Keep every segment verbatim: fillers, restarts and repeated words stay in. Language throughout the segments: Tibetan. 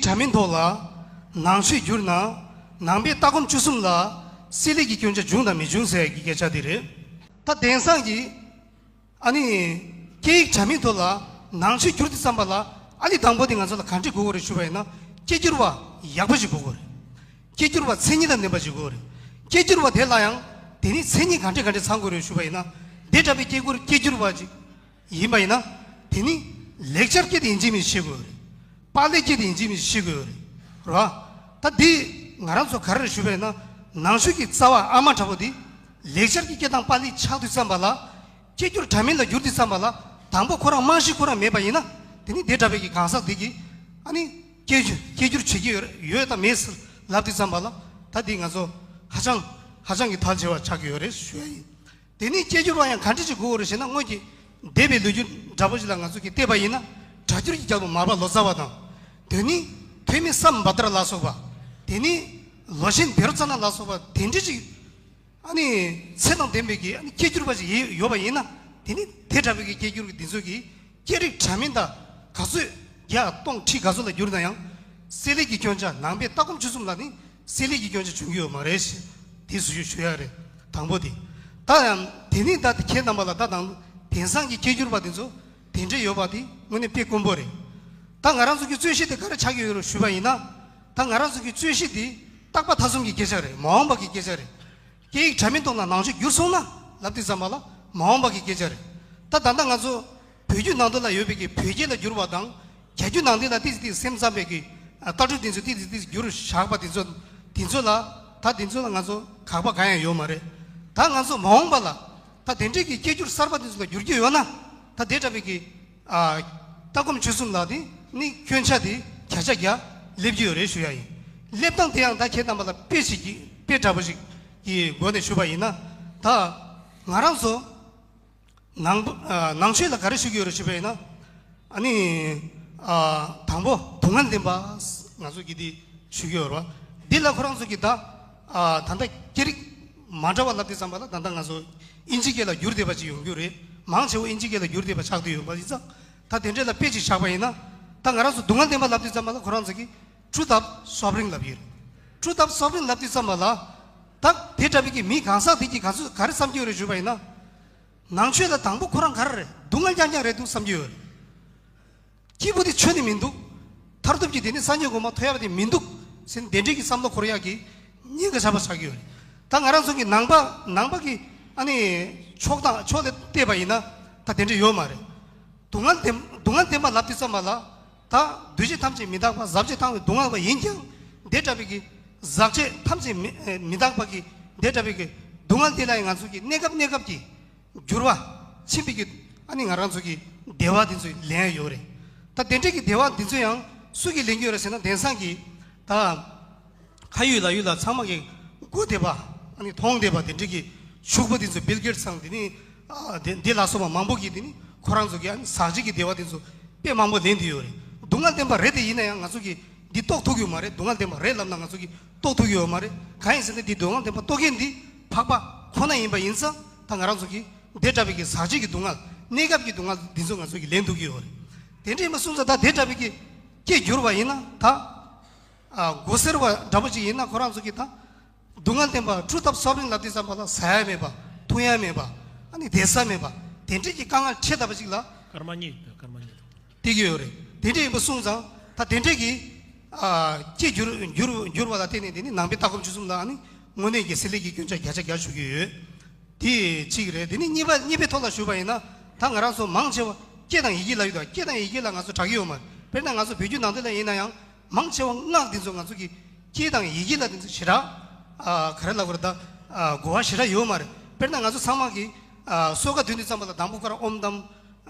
དྲ་མིག་ཐོག་ལ་ནང་ཆོས་བསྒྱུར་ན་ནང་པའི་ལྟ་སྒོམ་སྤྱོད་གསུམ་ལ་བསྲེ་ལྷད་ཀྱི་སྐྱོན་ཆ་བྱུང་དང་མི་བྱུང་ཟེར་གྱི་སྐད་ཆ་དེ་རེད། ད་དེང་སང་གི་ཨ་ནི་སྐད་ཡིག་དྲ་མིག་ཐོག་ལ་ནང་ཆོས་བསྒྱུར་དུས་ཙམ་པ་ལ་ཨ་ནི་དང་པོ་དེ་ང་ཚོ་ལ་ག་འདྲ་དགོས་ཀྱི་རེད་ཞུས་པ་ཡིན་ན། སྐད་སྒྱུར་བ་ཡག་པོ་ཞིག་དགོས་ཀྱི་རེད། སྐད་སྒྱུར་བ་མཚན་ཉིད་དང་ལྡན་པ་ཞིག་དགོས་ཀྱི་རེད། སྐད་སྒྱུར་བ་དེ་ལ་ཡང་དེ་ནི་མཚན་ཉིད་ག་འདྲ་ག་འདྲ་ཚང་དགོས་རེད་ཞུས་པ་ཡིན་ན། དེ་འདྲ་བའི་སྐད་སྒྱུར་སྐད་སྒྱུར་བ་ཅིག་ཡིན་པ་ཡིན་ན། དེ་ནི་ལེགས་སྦྱར་སྐད་དེ་ཡིན་གཅིག་མིན་གཅིག་ཤེས་དགོས་རེད། པཱ་ལིའི་སྐད་དེ་ཡིན་གཅིག་མིན་གཅིག་ཤེས་དགོས་རེད། རེད་བ། ད་འདི་ང་རང་ཚོ་ག་རེ་རེད་ཞུས་པ་ཡིན་ན། ནང་ཆོས་ཀྱི་རྩ་བ་ཨ་མ་འདྲ་པོ་འདི་ལེགས་སྦྱར་གྱི་སྐད་དང་པཱ་ལི་ཆགས་དུས་ཙམ་པ་ལ། སྐད་སྒྱུར་དྲ་མིག་ལ་བསྒྱུར་དུས་ཙམ་པ་ལ། དང་པོ་ཁོ་རང་རྨང་གཞི་ཁོ་རང་མེད་པ་ཡིན་ན། དེ་ནི་དེ་འདྲ་བའི་གི་གང་ཟག་དེ་གིས་ཨ་ནི་སྐད་སྒྱུར་སྐད་སྒྱུར་བྱེད་ཀྱི་ཡོད་ཡོད་དམ་མེད་ཟེར་ལབ་དུས་ཙམ་པ་ལ། ད་འདི་ང་ཚོ་ཧ་ཅང་ཧ་ཅང་གི་ཐལ་ཆེ་བ་ཆགས་ཀྱི་ཡོད་རེད་ཞུ་ཡ་ཡིན། དེ་ནས་སྐད་སྒྱུར་བ་ཡང་ག་འདྲ་ཅིག་དགོས་རེད་ཟེར་ན། སྔོན་གྱི་འདས་པའི་ལོ་རྒྱུས་འདྲ་པོ་ཞིག་ལ་ང་ཚོ་གིས་བལྟས་པ་ཡིན་ན། སྒྲ་སྒྱུར་གྱི་རྒྱལ་པོ་མར་པ་ལོ་ཙཱ་བ་དང་། དེ་ནས་ཐོན་མི་སམ་བྷ་དྲ་ལ་སོགས་པ། དེ་ནས་ལོ་ཆེན་བཻ་རོ་ཙ་ན་ལ་སོགས་པ་དེ་འདྲ་ཅིག་ཨ་ནི་ཚད་དང་ལྡན་པའི་གི་ཨ་ནི་སྐད་སྒྱུར་བ་ཞིག་ཡོད་ཡོད་པ་ཡིན་ན། དེ་ནི་དེ་འདྲ་བའི་གི་སྐད་སྒྱུར་གྱི་འདི་ཚོ་གི་སྐད་རིགས་དྲ་མིག་དང་ག་ཚོད་བརྒྱ་སྟོང་ཁྲི་ག་ཚོད་ལ་བསྒྱུར་ན་ཡང་། བསྲེ་ལྷད་ཀྱི་སྐྱོན་ཆ་ནང་པའི་ལྟ་སྒོམ་སྤྱོད་གསུམ་ལ་ནི་བསྲེ་ལྷད་ཀྱི་སྐྱོན་ཆ་བྱུང་གི་ཡོད་མ་རེད་ཞེས་དེ་ཞུ་ཞུ་ཡ་རེད། དང་པོ་དེ། ད་ཡང་དེ་ནི་ད་ཁྱེད་རྣམ་པ་ལ་ད་དང་དེང་སང་གི་སྐད་སྒྱུར་བ་དེ་ཚོ་དེ་འདྲ་ཡོད་པ་དེ་དངོས་གནས་དཔེ་དཀོན་པོ་རེད། ད་ང་རང་ཚོ་གི་རྩོད་གཞི་དེ་ག་རེ་ཆགས་ཀྱི་ཡོད་རེད་ཞུས་པ་ཡིན་ན། ད་ང་རང་ཚོ་གི་རྩོད་གཞི་དེ་རྟག་པ་ཐ་གསུམ་གྱི་སྐད་ཆ་རེད། མ་འོངས་པ་གི་སྐད་ཆ་རེད། སྐད་ཡིག་དྲ་མིག་ཐོག་ན་ནང་ཆོས་བསྒྱུར་སོང་ན་ལབ་དུས་ཙམ་པ་ལ་མ་འོངས་པ་གི་སྐད་ཆ་རེད། ད་ད་ལྟ་ང་ཚོ་བོད་བརྒྱུད་ནང་བསྟན་ལ་ཡོད་པའི་གི་བོད་སྐད་ལ་བསྒྱུར་བ་དང་། རྒྱ་བརྒྱུད་ནང་བསྟན་ལ་ཏིག་ཙི་ཏིག་ཙི་སེམས་ཙམ་པའི་གི་ལྟ་གྲུབ་དེ་ཚོ་ཏིག་ཙི་ཏིག་ཙི་བསྒྱུར་བཞག་པ་དེ་ཚོ་དེ་ཚོ་ལ། ད་དེ་ཚོ་ལ་ང་ཚོ་དགག་པ་གང་ཡང་ཡོད་མ་རེད། ད་ང་ཚོ་མ་འོངས་པ་ལ་ད་དེ་འདྲའི་གི་སྐད་སྒྱུར་གསར་པ་དེ་ཚོ་ལ་བསྒྱུར་རྒྱུ་ཡོད་ན། ད་དེ་འདྲ་བའི་གི་ལྟ་སྒོམ་སྤྱོད་གསུམ་ལ་དེ་ནི་སྐྱོན་ཆ་དེ་བརྒྱ་ཆ་བརྒྱ་སླེབས་ཀྱི་ཡོད་རེད་ཞུ་ཡ་ཡིན། སླེབས་སྟངས་དེ་ཡང་ད་ཁྱེད་རྣམ་པ་ལ་དཔེ་ཞིག་གི་དཔེ་འདྲ་པོ་ཞིག་གི་སྒོ་ནས་ཞུ་བ་ཡིན་ན། ད་ང་རང་ཚོ་ནང་ཨ་ནང་ཆོས་ལ་ག་རེ་ཞུ་གི་ཡོད་རེད་ཞུས་པ་ཡིན་ན། ཨ་ནི་ཨ་དང་པོ་སྡུག་བསྔལ་བདེན་པ་ང་ཚོ་གིས་འདི་ཞུ་གི་ཡོད་རེད་བ། འདི་ལ་ཁོ་རང་ཚོ་གིས་ད་ཨ་ད་ལྟ་སྐད་རིགས་མ་འདྲ་བ་ལབ་དུས་ཙམ་པ་ལ། ད་ལྟ་ང་ཚོ་ཨིན་ཇི་སྐད་ལ་བསྒྱུར་བསྡད་པ་ཅིག་ཡོང་གི་ཡོད་རེད། མང་ཆེ་བ་ཨིན་ཇི་སྐད་ལ་བསྒྱུར་བསྡད་པ་ཆགས་བསྡད་ཡོད་པ་ཡིན་ཙང་། ད་དེ་འདྲས་ལ་དཔེ་ཅིག་བཞག་པ་ཡིན་ན། ད་ང་རང་ཚོ་སྡུག་བསྔལ་བདེན་པ་ལབ་དུས་ཙམ་པ་ལ་ཁོ་རང་ཚོ་གིས་Truth of Suffering ལབ་ཡོད་རེད། Truth of Suffering ལབ་དུས་ཙམ་པ་ལ། ད་དེ་འདྲ་བའི་གི་མི་གང་ཟག་དེ་གིས་ག་ཚོད་ག་རེ་བསམ་གྱི་ཡོད་རེད་ཞུས་པ་ཡིན་ན། ནང་ཆོས་ལ་དང་པོ་ཁོ་རང་ག་རེ་རེད། སྡུག་བསྔལ་རྐྱང་རྐྱང་རེད་འདུག་བསམ་གྱི་ཡོད་རེད། སྐྱིད་པོ་དེ་ཆོས་ནི་མི་འདུག་མཐར་ཐུག་གི་དེ་ནི་སངས་རྒྱས་གོ་འཕང་ཐོབ་ཡག་དེ་མི་འདུག་ཟེར་ནས་དེ་འདྲའི་གི་བསམ་བློ་འཁོར་ཡག་གི་ཉེན་ཁ་ཆགས་པ་ཆགས་ཀྱི་ཡོད་རེད། ད་ང་རང་ཚོ་གི་ནང་པ་ནང་པ་གི་ཨ་ནི་ཕྱོགས་དང་ཕྱོགས་ལ་བལྟས་པ་ཡིན་ན། ད་དེ་འདྲ་ཡོད་མ་རེད། སྡུག་བསྔལ་བདེན་སྡུག་བསྔལ་བདེན་པ་ལབ་དུས་ཙམ་པ་ལ། ད་འདུས་བྱས་ཐམས་ཅད་མི་རྟག་པ། ཟག་བཅས་ཐམས་ཅད་སྡུག་བསྔལ་བ་ཡིན་ཀྱང་། དེ་འདྲ་བའི་གི་ཟག་བཅས་ཐམས་ཅད་མི་མི་རྟག་པ་གི་དེ་འདྲ་བའི་གི་སྡུག་བསྔལ་དེ་ལ་ཡང་ང་ཚོ་གི་གནས་སྐབས་གནས་སྐབས་ཀྱི་འགྱུར་བ་ཕྱིན་པའི་གི་ཨ་ནི་ང་རང་ཚོ་གི་བདེ་བ་དེ་ཚོ་ལེན་ཡ་ཡོད་རེད། ད་དེ་འདྲའི་གི་བདེ་བ་འདི་ཚོ་ཡང་སུ་གིས་ལེན་གྱི་ཡོད་རེད་ཟེར་ན། དེང་སང་གི་ད་ཁ་ཡོད་ལག་ཡོད་ལ་ཚང་མ་གི་གོ་བདེ་བ། ཨ་ནི་མཐོང་བདེ་བ་དེ་འདྲའི་གི་ཕྱུག་པོ་དེ་ཚོ། བིལ་གེ་ཊི་སི་དང་དེ་ནི་ཨ་དེ་འདི་ལ་སོགས་པ་མང་པོ་གིས་དེ་ནི་ཁོ་རང་ཚོ་གི་ཨ་ནི་ཟག་བཅས་ཀྱི་བདེ་བ་དེ་ཚོ་དཔེ་མང་པོ་ལེན་བསྡད་ཡོད་རེད། སྡུག་བསྔལ་བདེན་པ་རེད་དེ། ཡིན་ན་ཡང་ང་ཚོ་གིས་འདི་རྟོགས་ཐུབ་ཀྱི་ཡོད་མ་རེད། སྡུག་བསྔལ་བདེན་པ་རེད་ལབ་ན་ང་ཚོ་གིས་རྟོགས་ཐུབ་ཀྱི་ཡོད་མ་རེད། གང་ཡིན་ཟེར་ན། འདི་སྡུག་བསྔལ་བདེན་པ་རྟོགས་མཁན་འདི་འཕགས་པ་ཁོ་ན་ཡིན་པ་ཡིན་ཙང་། ད་ང་རང་ཚོ་གིས་འདི་འདྲ་བའི་གི་ཟག་བཅས་ཀྱི་སྡུག་བསྔལ། གནས་སྐབས་ཀྱི་སྡུག་བསྔལ་འདི་ཚོ་ང་ཚོ་གིས་ལེན་ཐུབ་ཀྱི་ཡོད་རེད། དེ་འདྲ་ཡིན་པ་སོང་ཙང་ད་དེ་འདྲ་བའི་གི་སྐད་བསྒྱུར་བ་ཡིན་ན། ད་ཨ་མགོ་སེར་བ་འདྲ་པོ་ཅིག་ཡིན་ན། ཁོ་རང་ཚོ་གིས་ད་སྡུག་བསྔལ་བདེན་པ། Truth of Suffering ལབ་དུས་ཙམ་པ་ལ་ཟ་ཡ་མེད་པ། འཐུང་ཡ་མེད་པ། ཨ་ནི་བསྡད་ས་མེད་པ། དེ་འདྲའི་གི་དཀའ་ངལ་འཕྲད་བསྡད་པ་ཅིག་ལ། སྐར་མ་གཉིས་སྐར་མ་གཉིས། བསྡད་ཀྱི་ཡོད་རེད། དེ་འདྲ་ཡིན་པ་སོང་ཙང་། ད་དེ་འདྲའི་གི་ཨ་སྐད་བསྒྱུར་བསྒྱུར་བསྒྱུར་བ་ལ་བརྟེན་ནས། དེ་ནི་ནང་པའི་ལྟ་སྒོམ་སྤྱོད་གསུམ་ལ་ཨ་ནི་དངོས་གནས་ཀྱི་བསྲེ་ལྷད་ཀྱི་སྐྱོན་ཆ་བརྒྱ་ཆ་བརྒྱ་ཞུ་གི་ཡོད། དེ་གཅིག་རེད། དེ་ནི་གཉིས་པ་གཉིས་པའི་ཐོག་ལ་ཞུས་པ་ཡིན་ན། ད་ང་རང་ཚོ་མང་ཆེ་བ་སྐད་དང་ཡི་གེ་ལ་ཡོད་དོ། སྐད་དང་ཡི་གེ་ལ་ང་ཚོ་དྲག་གི་ཡོད་མ་རེད། དཔེར་ན་ང་ཚོ་བོད་བརྒྱུད་ནང་བསྟན་ལ་ཡིན་ན་ཡང་། མང་ཆེ་བ་སྔགས་འདི་ཚོ་ང་ཚོ་གི་སྐད་དང་ཡི་གེ་ལ་འདི་ཚོ་ཞེ་དྲག་ཨ་ག་རེ་ལབ་དགོས་རེད། ད་ཨ་གོ་བ་ཞེ་དྲག་ཡོད་མ་རེད། དཔེར་ན་ང་ཚོ་ཚང་མ་གིས་ཨ་གསོལ་ཁ་འདོན་དུས་ཙམ་པ་ལ་དང་པོ་ཁོ་རང་ཨོཾ་དམ་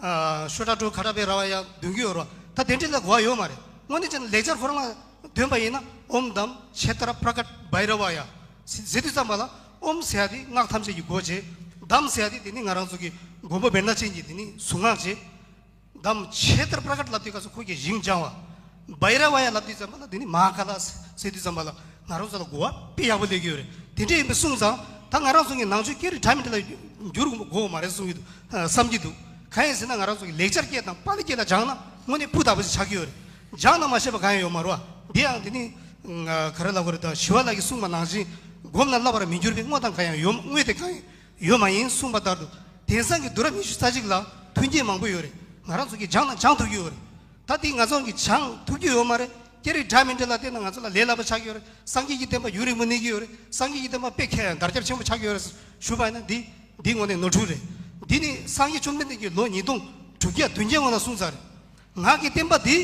ཨ་ཤོ་ཊ་ཀྲོ་ཁ་ཊ་བྷེ་ར་ཝ་ཡ་འདོན་གྱི་ཡོད་རེད། ད་དེ་འདྲ་ལ་གོ་བ་ཡོད་མ་རེད། དངོས་གནས་བྱས་ན་ལེགས་སྦྱར་ཁོ་རང་ལ་འདོན་པ་ཡིན་ན། ཨོཾ་དམ་ཆེ་ཏྲ་པྲ་ཀྲ་བྷེ་ར་ཝ་ཡ་ཟེར་དུས་ཙམ་པ་ལ། ཨོཾ་ཟེར་ཡ་དེ་སྔགས་ཐམས་ཅད་ཀྱི་སྒོ་འབྱེད། དམ་ཟེར་ཡ་དེ་དེ་ནི་ང་རང་ཚོ་གི་མགོན་པོ་བེར་ནག་ཅན་གྱི་དེ་ནི་གཟུངས་སྔགས་བྱེད། དམ་ཆེ་ཏྲ་པྲ་ཀྲ་ལབ་དུས་སྐབས་སུ་ཁོ་གི་ཞིང་སྦྱང་བ། བྷེ་ར་ཝ་ཡ་ལབ་དུས་ཙམ་པ་ལ་དེ་ནི་མ་ཧཱ་ཀཱ་ལ་ཟེར་དུས་ཙམ་པ་ལ་ང་རང་ཚོ་ལ་གོ་བ་དཔེ་ཡག་པོ་སླེབས་ཀྱི་ཡོད་རེད། དེ་འདྲ་ཡིན་པ་སོང་ཙང་། ད་ང་རང་ཚོ་གི་ནང་ཆོས་སྐད་རིགས་འདྲ་མི་འདྲ་ལ་བསྒྱུར་དགོས་མ་རེད་གསུང་གི་འདུག་བསམ་གྱི་འདུག་གང་ཡིན་ཟེར་ན། ང་རང་ཚོ་གི་ལེགས་སྦྱར་སྐད་དང་པཱ་ལི་སྐད་ལ་སྦྱངས་ན་དངོས་གནས་སྤུས་དག་པོ་ཞིག་ཆགས་ཀྱི་ཡོད་རེད། སྦྱངས་ན་མ་ཤེས་པ་གང་ཡང་ཡོད་མ་རེད་བ། དེ་ཡང་དེ་ནི་ག་རེ་ལབ་དགོས་རེད། ད་ཞི་བ་ལྷ་གིས་གསུངས་པ་ནང་བཞིན་སྒོམ་ལ་བསླབ་པར་མི་འགྱུར་བའི་དངོས་དང་གང་ཡང་ཡོད་དངོས་དེ་གང་ཡང་ཡོད་མ་ཡིན་གསུངས་པ་ལྟར་དུ། དེང་སང་གི་དུས་རབས་ཉི་ཤུ་རྩ་གཅིག་ལ་མཐུན་རྐྱེན་མང་པོ་ཡོད་རེད། ང་རང་ཚོ་གིས་སྦྱང་ན་སྦྱང་ཐུབ་ཀྱི་ཡོད་རེད། ད་དེ་ང་ཚོ་གིས་སྦྱང་ཐུབ་ཀྱི་ཡོད་མ་རེད། སྐད་རིགས་འདྲ་མི་འདྲ་ལ་བལྟས་ན་ང་ཚོ་ལ་ལས་སླ་པོ་ཆགས་ཀྱི་ཡོད་རེད། སངས་རྒྱས་ཀྱི་བསྟན་པ་ཡུན་རིང་པོ་གནས་ཀྱི་ཡོད་རེད། སངས་རྒྱས་ཀྱི་བསྟན་པ་དཔེ་ཁྱད་དར་ཁྱབ་ཆེན་པོ་ཆགས་ཀྱི་ཡོད་རེད་ཞུས་པ་ཡིན་ན། འདི་འདི་དངོས་གནས་ནོར་འཁྲུལ་རེད། འདི་ནི་སངས་རྒྱས་བཅོམ་ལྡན་འདས་ཀྱིས་ལོ་ཉིས་སྟོང་དྲུག་བརྒྱ་བདུན་བརྒྱ་སྔོན་ལ་གསུངས་ཚར་རེད། ངག་གི་བསྟན་པ་འདི་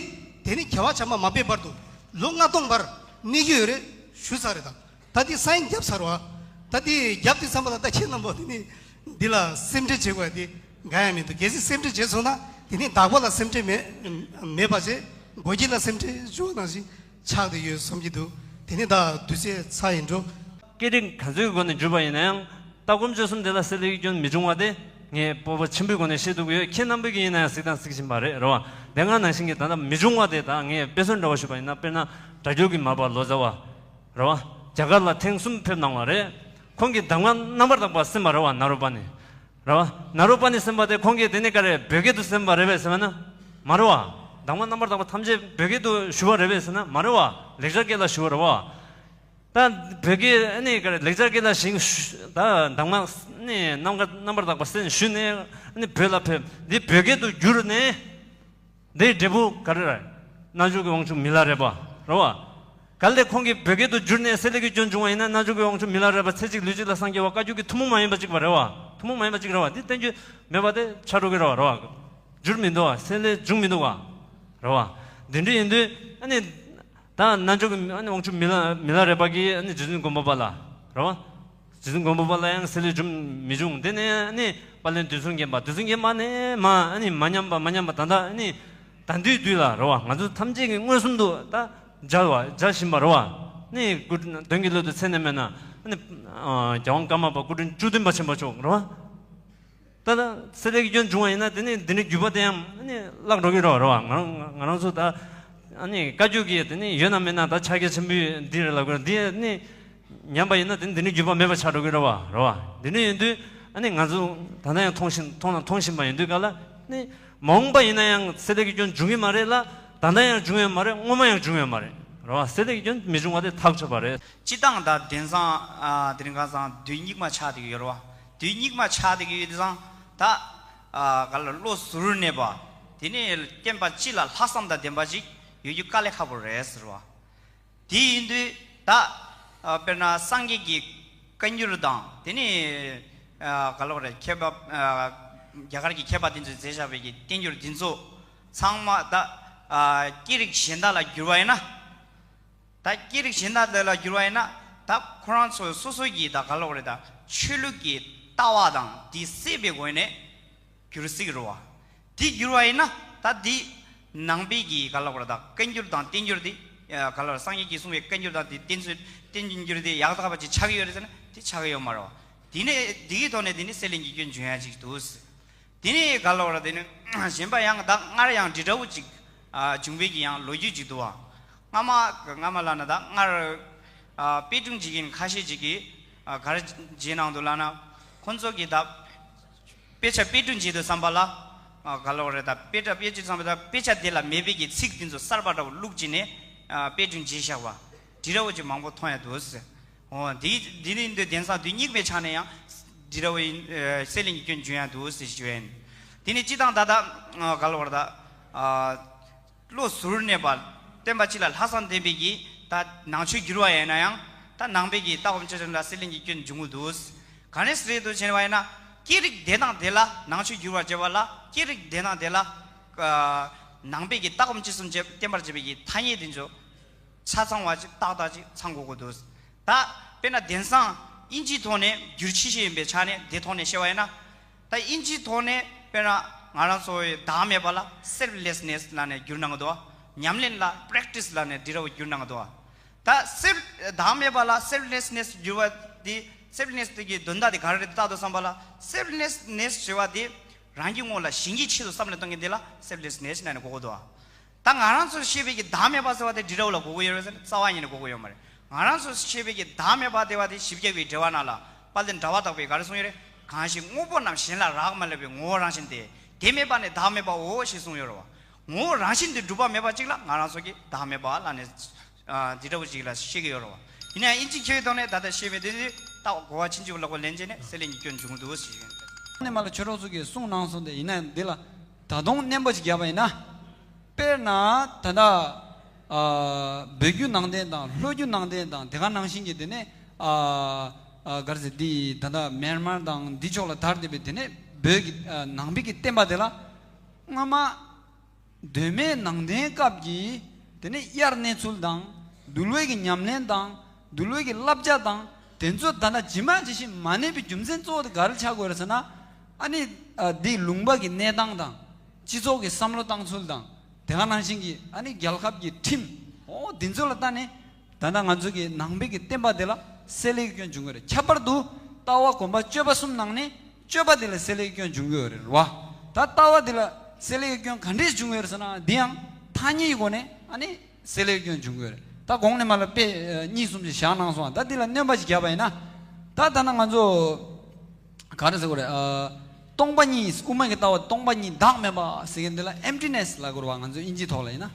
དེ་ནི་རྒྱལ་བ་བྱམས་པ་མ་ཕེབས་བར་དུ་ལོ་ལྔ་སྟོང་བར་གནས་ཀྱི་ཡོད་རེད་ཞུས་ཚར་རེད། ད་ད་འདི་སའིན་བརྒྱབ་ཚར་བ། ད་འདི་བརྒྱབ་དུས་ཙམ་པ་ལ་ད་ཁྱེད་རྣམ་པ་འདི་ནི་འདི་ལ་སེམས་ཁྲལ་བྱེད་དགོས་ཡ་འདི་འགའ་ཡང་མི་འདུག་གལ་སྲིད་སེམས་ཁྲལ་བྱས་སོང་ན་དེ་ནི་བདག་པོ་ལ་སེམས་ཁྲལ་མེད་མེད་པ་བྱས་སྒོ་ཁྱི་ལ་སེམས་ཁྲལ་བྱུང་བ་ནང་བཞིན་ཆགས་བསྡད་ཡོད་བསམ་གྱི་འདུག་དེ་ནི་ད་དུས་ཚོད་ཚར་ཡིན་འགྲོ། སྐད་རིགས་ག་ཚོད་ཀྱི་སྒོ་ནས་བསྒྱུར་པ་ཡིན་ན་ཡང་། ལྟ་སྒོམ་སྤྱོད་གསུམ་དེ་ལ་སེལ་ལེ་ཀྱི་སྐྱོན་མི་འབྱུང་བ་དེ་ངས་སྤོབས་པ་ཆེན་པོའི་སྒོ་ནས་བཤད་ཐུབ་ཀྱི་ཡོད། ཁྱེད་རྣམ་པས་ཀྱིས་ཡིན་ན་ཡང་གཟིགས་དང་གཟིགས་བཞིན་པ་རེད། རེད་བ། དེ་སྔ་ནང་བཞིན་གྱི་ད་ལྟ་མི་འབྱུང་བ་དེ་ད་ངས་དཔེ་མཚོན་འདྲ་བ་ཞུས་པ་ཡིན་ན། དཔེར་ན་སྒྲ་སྒྱུར་གྱི་མར་པ་ལོ་ཙཱ་བ། རེད་བ། རྒྱ་གར་ལ་ཐེངས་གསུམ་ཕེབས་གནང་བ་རེད། ཁོང་གིས་གདམས་ངག་རྣམ་པར་དག་པ་གསན་པ་རེད་བ། ནཱ་རོ་པ་ཎི། རེད་བ། ནཱ་རོ་པ་ཎི་གསན་པ་དེ་ཁོང་གིས་དེ་ནས་ག་རེ་བོད་སྐད་དུ་གསན་པ་རེད་པས་ཟེར་བ་ན། མ་རེད་བ། གདམས་ངག་རྣམ་པར་དག་པ་ཐམས་ཅད་བོད་སྐད་དུ་ཞུ་བ་རེད་པས་ཟེར་ན། མ་རེད་བ། ལེགས་སྦྱར་སྐད་ལ་ཞུ་བ་རེད་བ། ད་བོད་སྐད་ཨ་ནི་ག་རེ་ལེགས་སྦྱར་སྐད་ལ་ཞིང་ཞུ་ད་གདམས་ངག་ནི་རྣམ་པར་རྣམ་པར་དག་པ་གསན་ཞུས་ནས་ཨ་ནི་བོད་ལ་ཕེབས། འདི་བོད་སྐད་དུ་བསྒྱུར་ནས་འདིའི་འབྲས་བུ་ག་རེ་རེད། རྣལ་འབྱོར་གྱི་དབང་ཕྱུག་མི་ལ་རས་པ་རེད་བ། གལ་ཏེ་ཁོང་གིས་བོད་སྐད་དུ་བསྒྱུར་ནས་སེལ་ལེ་ཀྱི་སྐྱོན་བྱུང་བ་ཡིན་ན། རྣལ་འབྱོར་གྱི་དབང་ཕྱུག་མི་ལ་རས་པ་ཚེ་གཅིག་ལུས་གཅིག་ལ་སངས་རྒྱས་པ་བཀའ་བརྒྱུད་ཀྱི་ཐུན་མོང་མ་ཡིན་པ་གཅིག་པ་རེད་བ། ཐུན་མོང་མ་ཡིན་པ་གཅིག་རེད་བ། འདི་བསྟན་རྒྱུ་མེད་པ་དེ་ཆགས་འགྲོ་གི་རེད་བ། རེད་བ། བསྒྱུར་མི་འདུག་བ། སེལ་ལེ་བྱུང་མི་འདུག་བ། རེད་བ། འདི་འདྲ་ཡིན་དུས་ཨ་ནི། ད་རྣལ་འབྱོར་གྱི་ཨ་ནི་དབང་ཕྱུག་མི་ལ་མི་ལ་རས་པ་གིས་ཨ་ནི་རྗེ་བཙུན་མགོན་པོ་པ་ལ། རེད་བ། རྗེ་བཙུན་མགོན་པོ་པ་ལ་ཡང་སེལ་ལེ་བྱུང་མི་བྱུང་། དེ་ནས་ཨ་ནི་དཔལ་ལྡན་རྡུལ་ཚོན་བརྒྱན་པ། རྡུལ་ཚོན་བརྒྱན་པ་ནས་མ་ཨ་ནི་མ་ཉམས་པ་མ་ཉམས་པ་ད་ལྟ་ཨ་ནི་ད་དུས་དུས་ལ་རེད་བ། ང་ཚོ་ཐམས་ཅད་ཀྱིས་མངོན་སུམ་དུ་ད་མཇལ་བ་མཇལ་བཞིན་པ་རེད་བ། ཨ་ནི་སྐུ་དོན་གྱི་སླད་དུ་མཚན་ནས་སྨོས་ན་ཨ་ནི་རྒྱལ་དབང་ཀརྨ་པ་སྐུ་ཕྲེང་བཅུ་བདུན་པ་ཆེན་པོ་མཆོག་རེད་བ། ད་ལྟ་སེལ་ལེ་ཀྱི་སྐྱོན་བྱུང་བ་ཡིན་ན་དེ་ནི་འདི་ནི་བརྒྱུད་པ་དེ་ཡང་ཨ་ནི་བརླག་འགྲོ་གི་རེད་བ། རེད་བ། ང་རང་ང་རང་ཚོ་ད་ཨ་ནི་བཀའ་བརྒྱུད་ཀྱི་དེ་ནི་ཡོད་ན་མེད་ན་ད་ཕྱག་རྒྱ་ཆེན་པོའི་འདི་རེད་ལབ་དགོས་རེད། འདི་ཨ་ནི་ཉམས་པ་ཡིན་ན་དེ་ནི་འདི་ནི་བརྒྱུད་པ་མེད་པ་ཆགས་འགྲོ་གི་རེད་བ། རེད་བ། འདི་ནི་ཡིན་དུས་ཨ་ནི་ང་ཚོ་ད་ལྟ་ཡང་མཐོང་བཞིན་མཐོང་དང་མཐོང་བཞིན་པ་ཡིན་དུས་ག་ལ་ནི་མ་འོངས་པ་ཡིན་ན་ཡང་སེལ་ལེ་ཀྱི་སྐྱོན་འབྱུང་གི་མ་རེད་ལ། ད་ལྟ་ཡང་འབྱུང་ཡོད་མ་རེད། སྔོན་མ་ཡང་འབྱུང་ཡོད་མ་རེད། རེད་བ། སེལ་ལེ་ཀྱི་སྐྱོན་མི་འབྱུང་བ་དེ་ཐག་ཆོད་པ་རེད། སྤྱིར་བཏང་ད་དེང་སང་ཨ་དེ་རིང་ཁ་སང་དུས་སྙིགས་མ་ཆགས་བསྡད་ཀྱི་ཡོད་རེད་བ། དུས་སྙིགས་མ་ཆགས་བསྡད་ཀྱི་ཡོད་དུས་ཙང་ད་ཨ་ག་ལ་བློ་གཟུ་བོར་གནས་པ། དེ་ནས་བསྟན་པ་སྤྱི་ལ་ལྷག་བསམ་དང་ལྡན་པ་ཅིག་ཡོད་རྒྱུ་དཀའ་ལས་ཁག་པོ་རེད་ཟེར་བ། དེ་ཡིན་དུས་ད་ཨ་དཔེར་ན་སངས་རྒྱས་ཀྱི་བཀའ་འགྱུར་དང་དེ་ནས་ཨ་ག་ལ་བ་རེད། མཁས་པ་ཨ་རྒྱ་གར་གྱི་མཁས་པ་དེ་ཚོས་མཛད་བཞག་པའི་གི་བསྟན་འགྱུར་འདི་ཚོ་ཚང་མ་ད་ཨ་སྐད་རིགས་གཞན་དག་ལ་བསྒྱུར་བ་ཡིན་ན། ད་སྐད་རིགས་གཞན་དག་དེ་ལ་བསྒྱུར་བ་ཡིན་ན་ད་ཁོ་རང་ཚོ་སོ་སོ་གི་ད་ག་ལ་བ་རེད། ད་ཆོས་ལུགས་ཀྱི་ལྟ་བ་དང་དེ་བསྲེས་པའི་སྒོ་ནས་བསྒྱུར་སྲིད་རེད་བ། དེ་བསྒྱུར་བ་ཡིན་ན་ད་དེ་ནང་པའི་གི་ག་ལ་བ་རེད། ད་བཀའ་འགྱུར་དང་བསྟན་འགྱུར་དེ་ག་ལ་བ་རེད། སངས་རྒྱས་ཀྱིས་གསུངས་པའི་བཀའ་འགྱུར་དང་དེ་བསྟན་ཚུལ་བསྟན་འགྱུར་དེ་ཡག་ཐག་པ་ཅིག་ཆགས་ཀྱི་ཡོད་རེད་ཟེར་ན་དེ་ཆགས་ཀྱི་ཡོད་མ་རེད་བ། དེ་ནས་དེ་གི་ཐོག་ནས་དེ་ནི་སེལ་ལེ་ཀྱི་སྐྱོན་འབྱུང་ཡ་ཅིག་འདུག། དེ་ནས་ག་ལ་བ་རེད། དེ་ནི་གཞན་པ་ཡང་ད་སྔར་ཡང་འདྲི་འདྲ་བོ་ཅིག་ཨ་བྱུང་བའི་གི་ཡང་ལོ་རྒྱུས་ཅིག་འདུག་བ། སྔ་མ་སྔ་མ་ལ་ན་ད་སྔར་ཨ་དཔེ་སྐྲུན་བྱེད་མཁན་ཁ་ཤས་ཅིག་གིས་ཨ་ག་རེ་བྱས་གནང་འདུག་ལབ་ན། ཁོང་ཚོ་གིས་ད་དཔེ་ཆ་དཔེ་སྐྲུན་བྱེད་དུས་ཙམ་པ་ལ་ཨ་ག་ལ་བ་རེད། ད་དཔེ་ཆ་དཔེ་སྐྲུན་ཙམ་པ་ད་དཔེ་ཆ་དེ་ལ་མེད་པའི་གི་ཚིག་དེ་ཚོ་གསར་པ་འདྲ་བོ་བླུགས་བྱས་ནས་ཨ་དཔེ་སྐྲུན་བྱས་བཞག་པ་འདྲ་བོ་ཅིག་མང་པོ་མཐོང་ཡ་འདུག་ཟེར། འོ་འདི་འདི་ནི་འདི་དེང་སང་དུས་སྙིགས་མའི་ཆ་ནས་ཡང་འདི་འདྲ་བའི་ཨ་སེལ་ལེ་ཀྱི་སྐྱོན་འབྱུང་ཡ་འདུག་ཟེར་ཞུ་ཡ་ཡིན། དེ་ནི་སྤྱིར་བཏང་ད་ལྟ་ཨ་ག་ལ་བ་རེད། ད་ཨ་བློ་གཟུ་བོར་གནས་པ། བསྟན་པ་སྤྱི་ལ་ལྷག་བསམ་ལྡན་པའི་གི་ད་ནང་ཆོས་བསྒྱུར་བ་ཡིན་ན་ཡང་ད་ནང་པའི་གི་ལྟ་སྒོམ་སྤྱོད་གསུམ་ལ་སེལ་ལེ་ཀྱི་སྐྱོན་འབྱུང་གི་འདུག། ག་ནས་རེད་འདུག་བྱས་པ་ཡིན་ན་སྐད་རིགས་དེ་དང་དེ་ལ་ནང་ཆོས་བསྒྱུར་བར་བྱེད་པ་ལ་སྐད་རིགས་དེ་དང་དེ་ལ་ཨ་ནང་པའི་གི་ལྟ་སྒོམ་སྤྱོད་གསུམ་བསྟན་པར་བྱེད་པའི་གི་ཐ་སྙད་དེ་ཚོ་ཆ་ཚང་བ་ཅིག་ཏག་ཏག་ཅིག་ཚང་དགོས་ཀྱི་འདུག། ད་དཔེར་ན་དེང་སང་དབྱིན་ཇིའི་ཐོག་ནས་བསྒྱུར་ཆེ་ཤོས་ཡིན་པའི་ཆ་ནས་དེ་ཐོག་ནས་བཤད་པ་ཡིན་ན། ད་དབྱིན་ཇིའི་ཐོག་ནས་དཔེར་ན་ང་རང་ཚོ་བདག་མེད་པ་ལ་སེལཕ་ལེས་ནེས་ལབ་ནས་བསྒྱུར་གནང་གི་འདུག། ཉམས་ལེན་ལ་པྲེག་ཊི་སི་ལབ་ནས་འདི་འདྲ་བོ་བསྒྱུར་གནང་གི་འདུག། ད་སེལཕ་བདག་མེད་པ་ལ་སེལཕ་ལེས་ནེས་བསྒྱུར་བ་དེ་སེལཕ་ལེས་ནེས་དེ་གི་དོན་དག་དེ་ག་རེ་རེད་བལྟ་དུས་ཙམ་པ་ལ་སེལཕ་ལེས་ནེས་ཞེས་པ་དེ་རང་གི་ངོ་ལ་གཞན་གྱི་ཆེད་དུ་བསམ་བློ་གཏོང་མཁན་དེ་ལ་སེལཕ་ལེས་ནེས་ལབ་ནས་གོ་གི་འདུག། ད་ང་རང་ཚོས་བཤད་པའི་གི་བདག་མེད་པ་ཟེར་བ་དེ་འདྲ་བོ་ལ་གོ་གི་ཡོད་རེད་ཟེར་ན་རྩ་བ་ཉིད་ནས་གོ་གི་ཡོད་མ་རེད། ང་རང་ཚོས་བཤད་པའི་གི་བདག་མེད་པ་ཟེར་བ་དེ་བཞི་བརྒྱ་པའི་འགྲེལ་པ་ནང་ལ་དཔལ་ལྡན་དྲ་བ་དག་པས་ག་རེ་གསུངས་ཡོད་རེད། གང་ཞིག་དངོས་པོ་རྣམས་གཞན་ལ་རག་མ་ལས་པའི་ངོ་བོ་རང་བཞིན་ཏེ། དེ་མེད་པ་ནི་བདག་མེད་པའོ་ཞེས་གསུངས་ཡོད་རེད་བ། ངོ་བོ་རང་བཞིན་དུ་གྲུབ་པ་མེད་པ་གཅིག་ལ་ང་རང་ཚོ་གིས་བདག་མེད་པ་ལབ་ནས་ ཨ་འདི་འདྲ་བོ་ཞིག་ལ་བཤད་ཀྱི་ཡོད་རེད་བ། ཡིན་ན་ཡང་ཨིན་ཇི་ཁྱེད་ཐོག་ནས་ད་ལྟ་བཤད་པའི་དེ་ནི་ད་གོ་བ་ཕྱིན་ཅི་ལོག་པ་ལེན་བྱས་ནས་སེ་ལེ་གཉིས་སྐྱོན་བྱུང་འདུག་ཞེས་ཡོད། ནས་མ་ལ་ཆོས་གྲོགས་ཚོ་གིས་གསུངས་གནང་སོང་སྟེ། ཡིན་ན་འདི་ལ་ད་དུང་སྣོན་པ་ཞིག་བརྒྱབ་པ་ཡིན་ན། དཔེར་ན་ད་ལྟ་ཨ་བོད་བརྒྱུད་ནང་བསྟན་དང་ལྷོ་བརྒྱུད་ནང་བསྟན་དང་དེ་ག་ནང་བཞིན་གྱི་དེ་ནས་ཨ་ཨ་ག་རེ་ཟེར། འདི་ད་ལྟ་མེན་མར་དང་འདི་ཕྱོགས་ལ་དར་བསྡད་པའི་དེ་ནས་བོད་ཀྱི་ཨ་ནང་པའི་གི་བསྟན་པ་དེ་ལ་སྔ་མ་གདོད་མའི་ནང་བསྟན་སྐབས་ཀྱི་དེ་ནས་དབྱར་གནས་ཚུལ་དང་འདུལ་བའི་གི་ཉམས་ལེན་དང་འདུལ་བའི་གི་བསླབ་བྱ་དང་དེ་ཚོ་ད་ལྟ་ཇི་མ་ཇི་བཞིན་མ་གནས་པའི་རྒྱུ་མཚན་གཙོ་བོ་དེ་ག་རེ་ཆགས་དགོས་རེད་ཟེར་ན། ཨ་ནི་ཨ་འདི་ལུང་པ་གི་གནས་སྟངས་དང་། སྤྱི་ཚོགས་ཀྱི་བསམ་བློ་བཏང་ཚུལ་དང་། དེ་ག་ནང་བཞིན་གྱི་ཨ་ནི་རྒྱལ་ཁབ་ཀྱི་ཁྲིམས། འོ་འདི་ཚོ་ལ་ལྟ་ནས་ད་ལྟ་ང་ཚོ་གི་ནང་པའི་གི་བསྟན་པ་དེ་ལ་སེ་ལེ་གི་སྐྱོན་བྱུང་གི་རེད། ཁྱད་པར་དུ་ལྟ་བ་གོམས་པ་སྤྱོད་པ་གསུམ་ནང་ནས་སྤྱོད་པ་དེ་ལ་སེ་ལེ་གི་སྐྱོན་བྱུང་གི་ཡོད་རེད་བ། ད་ལྟ་བ་དེ་ལ་སེ་ལེ་གི་སྐྱོན་ག་འདྲས་བྱུང་གི་ཡོད་རེད་ཟེར་ན། འདི་ཡང་ཐ་སྙད་ཀྱི་སྒོ་ནས་ཨ་ནི་སེ་ལེ་གི་སྐྱོན་བྱུང་གི་ཡོད་རེད། ད་གོང་ནས་མར་ལ་དཔེ་ཨ་གཉིས་གསུམ་ཞིག་བཞག་གནང་སོང་བ། ད་འདི་ལ་སྣོན་པ་ཞིག་བརྒྱབ་པ་ཡིན་ན། ད་ད་ལྟ་ང་ཚོ་ག་རེ་ཟེར་དགོས་རེད། ཨ་སྟོང་པ་ཉིད། དབུ་མ་གི་ལྟ་བ་སྟོང་པ་ཉིད་བདག་མེད་པ་ཟེར་མཁན་འདི་ལ་ཨེམ་ཊི་ནེ་སི་ལབ་དགོས་རེད་བ། ང་ཚོ་དབྱིན་ཇིའི་ཐོག་ལ་ཡིན་ན།